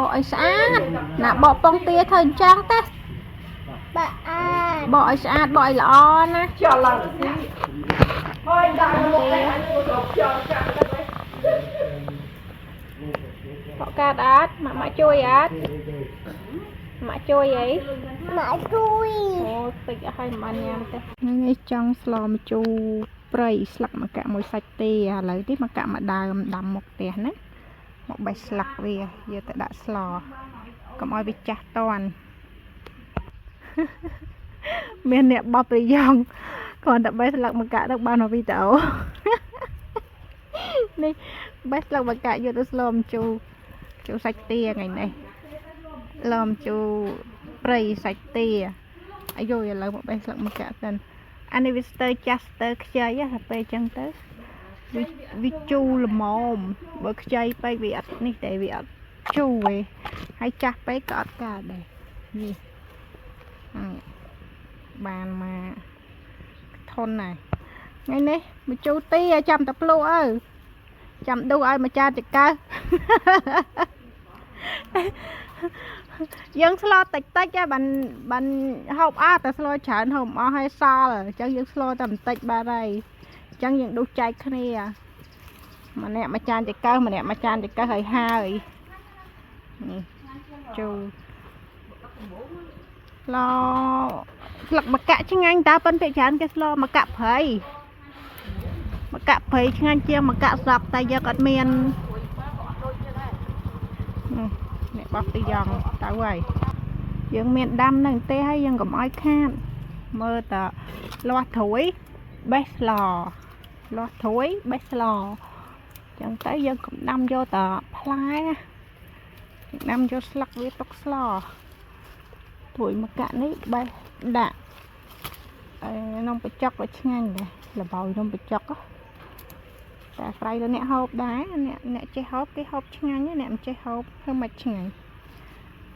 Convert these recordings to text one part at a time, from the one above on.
បកឲ្យស្អាតណាបកពងទាធ្វើអញ្ចឹងទេ បាក់អាន បកឲ្យស្អាតបកឲ្យល្អណា ខ្យល់ឡើងស៊ីហើយដាក់មុខនេះឲ្យទៅខ្យល់កាក់ទៅ បកកាត់អត់ម៉ាក់ម៉ាក់ជួយអត់ម៉ាក់ជួយអី មកជួយ អូតិចអស់ហើយមិនបានញ៉ាំទេថ្ងៃនេះចង់ស្លម្ជូរព្រៃស្លឹកម្កាក់មួយសាច់ទាឥឡូវនេះម្កាក់មួយដើមដាំមុខផ្ទះណាមកបេះស្លឹកវាយកទៅដាក់ស្លកុំឲ្យវាចាស់តន់ មានអ្នកបោះប្រយ៉ងគ្រាន់តែបេះស្លឹកម្កាក់ទៅបានមកវីដេអូ នេះបេះស្លឹកម្កាក់យកទៅស្លម្ជូរជូរសាច់ទាថ្ងៃនេះស្លម្ជូរព្រៃសាច់ទាអាយឥឡូវមកបេះស្លឹកម្កាក់សិនអានេះវាស្ទើរចាស់ស្ទើរខ្ចីហ៎ពេលអញ្ចឹងទៅវាវាជូរល្មមបើខ្ចីពេកវាអត់នេះទេវាអត់ជូរទេហើយចាស់ពេកក៏អត់កើតដែរនេះហ្នឹង បានមកធន់ហើយថ្ងៃនេះមកជូរទាចាំតែភ្លក់អើចាំឌូឲ្យមួយចានចង្កើ យើងស្លតិចតិចឯងបានបានហូបអស់តែស្លច្រើនហូបមិនអស់ហើយសល់អញ្ចឹងយើងស្លតែបន្តិចបាត់ហើយអញ្ចឹងយើងឌូសចែកគ្នាម្នាក់មួយចានចង្កើម្នាក់មួយចានចង្កើហើយហើយនេះជូរ ស្លស្លឹកម្កាក់ឆ្ងាញ់តើប៉ុនភាគច្រើនគេស្លម្កាក់ព្រៃម្កាក់ព្រៃឆ្ងាញ់ជាងម្កាក់ស្រុកតែយើងអត់មាននេះអ្នកបោះទីយ៉ងទៅហើយយើងមានដាំនៅផ្ទះហើយយើងកុំឲ្យខាតមើលតលាស់ត្រួយបេះស្លលាស់ត្រួយបេះស្លអញ្ចឹងទៅយើងកុំដាំយកតែផ្លែណាយើងដាំយកស្លឹកវាទុកស្ល ត្រួយម្កាក់នេះបេះដាក់អឺនំបញ្ចុកក៏ឆ្ងាញ់ដែរល្បោយនំបញ្ចុកហ៎តែអាស្រ័យលើអ្នកហូបដែរអ្នកអ្នកចេះហូបគេហូបឆ្ងាញ់ណាអ្នកមិនចេះហូបធ្វើមិនឆ្ងាញ់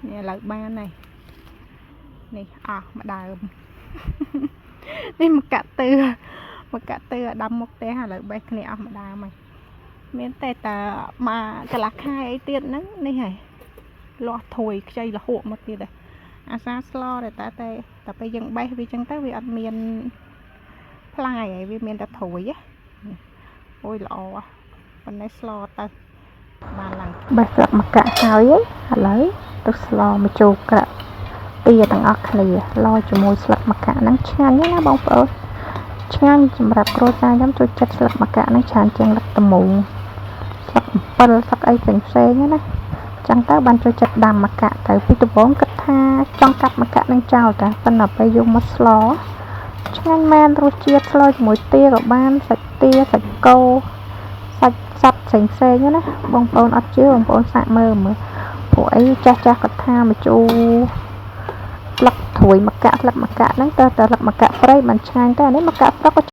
នេះឥឡូវបានហើយនេះអស់មួយដើម នេះម្កាក់ទឿម្កាក់ទឿដាំមុខផ្ទះឥឡូវបេះគ្នាអស់មួយដើមហើយមានតែតមកកន្លះខែអីទៀតហ្នឹងនេះហើយលាស់ត្រួយខ្ចីលហួកមកទៀតដែរ អាសាស្លតែតែតែតែពេលយើងបេះវាចឹងទៅវាអត់មានផ្លែហើយវាមានតែត្រួយណាអូយល្អប៉ុណ្ណេះស្លទៅបានឡើងបេះស្លឹកម្កាក់ហើយឥឡូវទៅស្លមកចូលក្រាក់ទាទាំងអស់គ្នាឡជាមួយស្លឹកម្កាក់ហ្នឹងឆ្ងាញ់ណាស់ណាបងប្អូនឆ្ងាញ់សម្រាប់គ្រួសារខ្ញុំចូលចិត្តស្លឹកម្កាក់ហ្នឹងច្រើនជាងស្លឹកតមូងស្លឹកអំពិលស្លឹកអីផ្សេងផ្សេងៗណា ចឹងទៅបានចូលចិត្តដាំម្កាក់ទៅពីដំបូងគិតថាចង់កាប់ម្កាក់នឹងចោលតាប៉ុន្តែពេលយកមកស្លឆ្ងាញ់មែនរសជាតិស្លជាមួយទាក៏បានសាច់ទាសាច់គោសាច់សត្វផ្សេងផ្សេងៗណាបងប្អូនអត់ជឿបងប្អូនសាកមើលមើលព្រោះអីចាស់ចាស់គាត់ថាមកជូរស្លឹកត្រួយម្កាក់ស្លឹកម្កាក់ហ្នឹងតើតើស្លឹកម្កាក់ព្រៃបានឆ្ងាញ់តែអានេះម្កាក់ស្រុកក៏